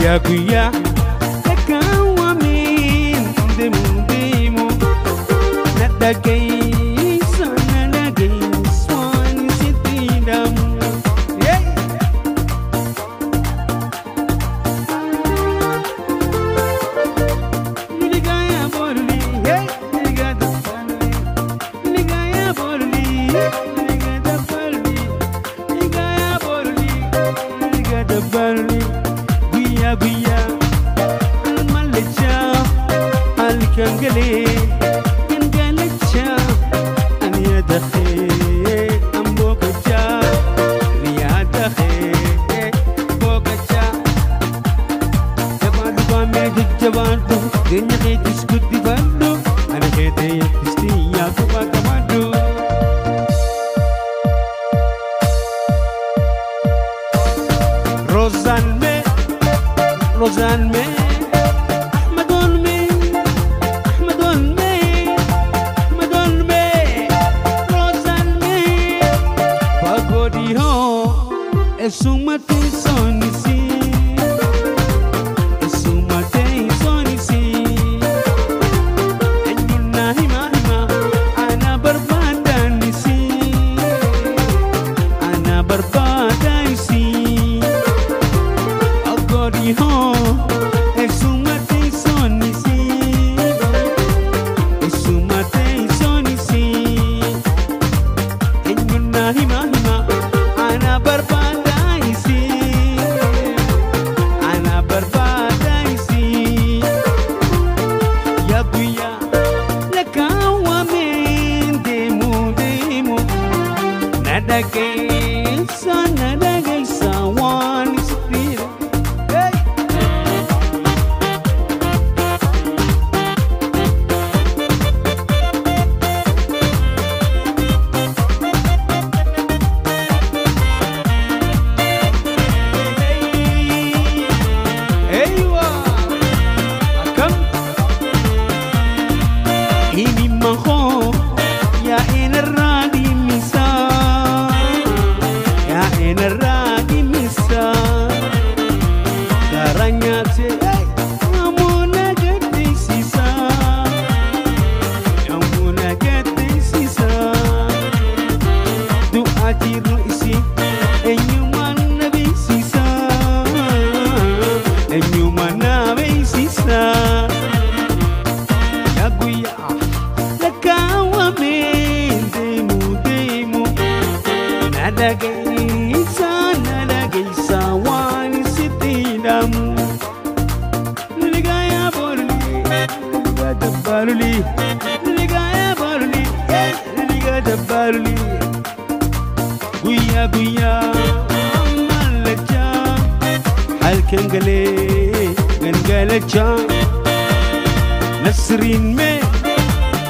Guya guya Nakawamin Demu demu Nadagay Sanadagay Swan sitidamu. Yeah. Ligaya borli, hey, ligada borli, ligaya borli, ligada borli, ligaya borli, ligada borli. Guya guya, almalecha, alkangale, gangalecha, aniya dakhe, ambokacha, riya dakhe, bokacha. Jabadu ba me jabadu, dunya ke tiskuti badu, ana ke te tistiya kuba kabadu. Rozan me, Rozan me, Ahmadun me, Ahmadun me, Ahmadun me, Rozan me. Pagodi ho, esumate sonisi, esumate sonisi. Enyunna hima hima, ana barbadanisi, ana barbadanisi. Pagodi ho, esumate sonisi, esumate sonisi. Enyunna hima hima, ana barbadanisi, ana barbadanisi. Ya guya, lakawamin demu demu, nadagay nadagay sawan isitira. Hey! ايوه كم إني مخو يا إن الرادي مسا يا إن الرادي مسا كرنياتي أمونا قدي سيسا أمونا قدي سيسا دعاتي رئيسي أيومان نبي سيسا أيومان نبي سيسا. Ya guya, lakawamin demu demu, nadagay sa wani sitidamu. Ligaya borli, ligada barli, ligaya borli, ligada barli. Guya guya, amalacha, halkangale, gangalacha. Nasreen me,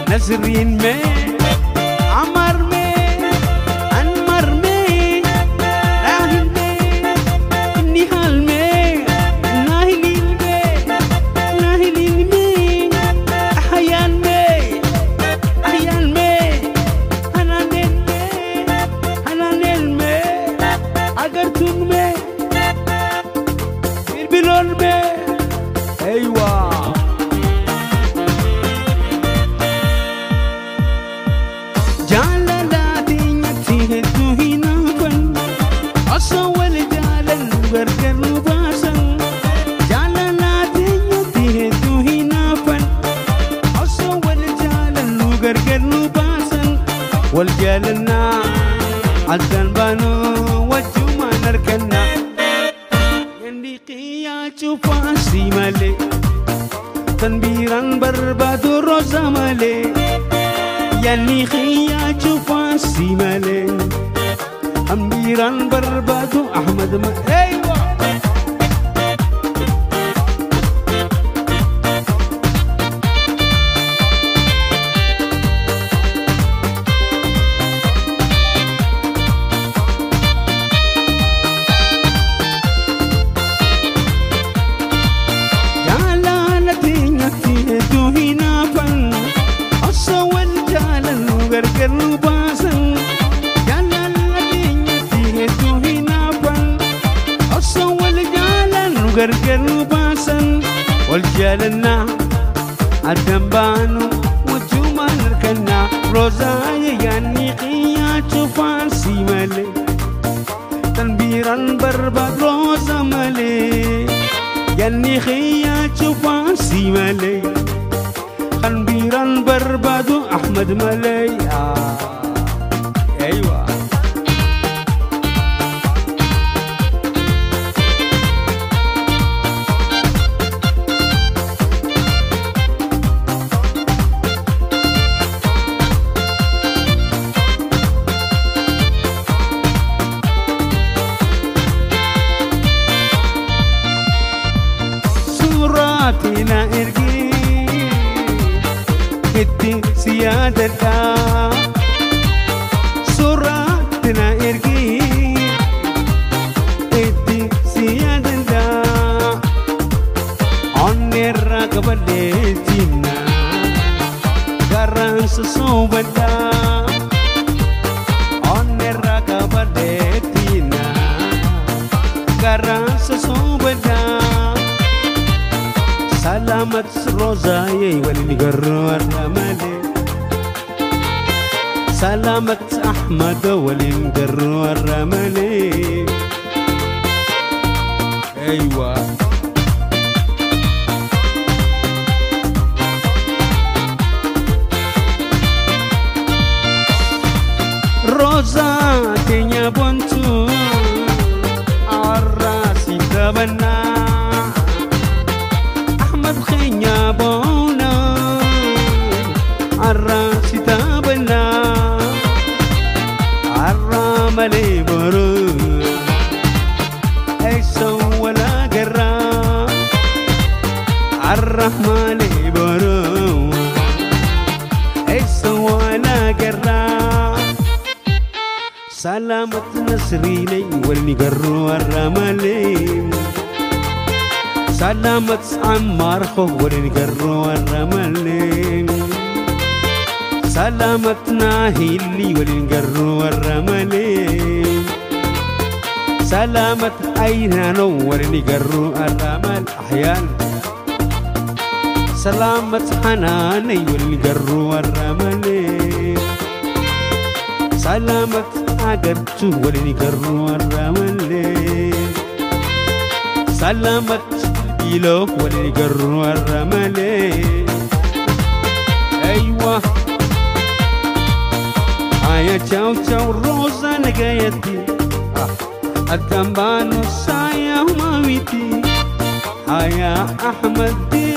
Nasreen me, Amar me, Anmar me, Rahil me, Nihal me, Nahilil me, Nahilil me, Ahyan me, Ahyan me, Hananel me, Hananel me, Agartun me, Bilbilon me, Eywa. والجالنا عدن بانو وجوما نركنا يندي يا شوفاسي مالي تنبيران بربادو روزا مالي يلي خيا شوفاسي مالي أمبيران بربادو أحمد ما. أيوة gargar nu baasan jaalala teenyatti hedduu hinaafan. وقرقر باسن والجالنا الدنبانو وجوما نركنا روزايا يعني قيا فانسي مالي تنبيرا برباد روزا مالي يعني خيا فانسي مالي خنبيرا بربادو أحمد مالي. أيوة سوراتنا إرقي إدي سيادة سوراتنا إرقي إدي سيادة عني الرقبة ليتنا قرنس صوبتا عني الرقبة ليتنا قرنس صوبتا سلامة روزاي ولنقرر مالي سلامة أحمد ولنقرر مالي. أيوة روزا تنيا بونتو عالراسي تبنى خينا بونا عالراس تابنا عالراملي برو ايسو ولا قرا عالرحمالي برو ايسو ولا قرا سلامة نسريني واللي قروا الرمالي سلامة عمار خور القرو الرمالي سلامة ناهيلي والقرو الرمالي سلامة أين نور القرو الرمال أحيان سلامة حناني والقرو الرمالي سلامة عقبتو والقرو الرمالي سلامة إلو والقرو الرمالي. أيوة هيا تشاو تشاو روزا نقايتي الدنبانو سايا وماويتي هيا أحمد دي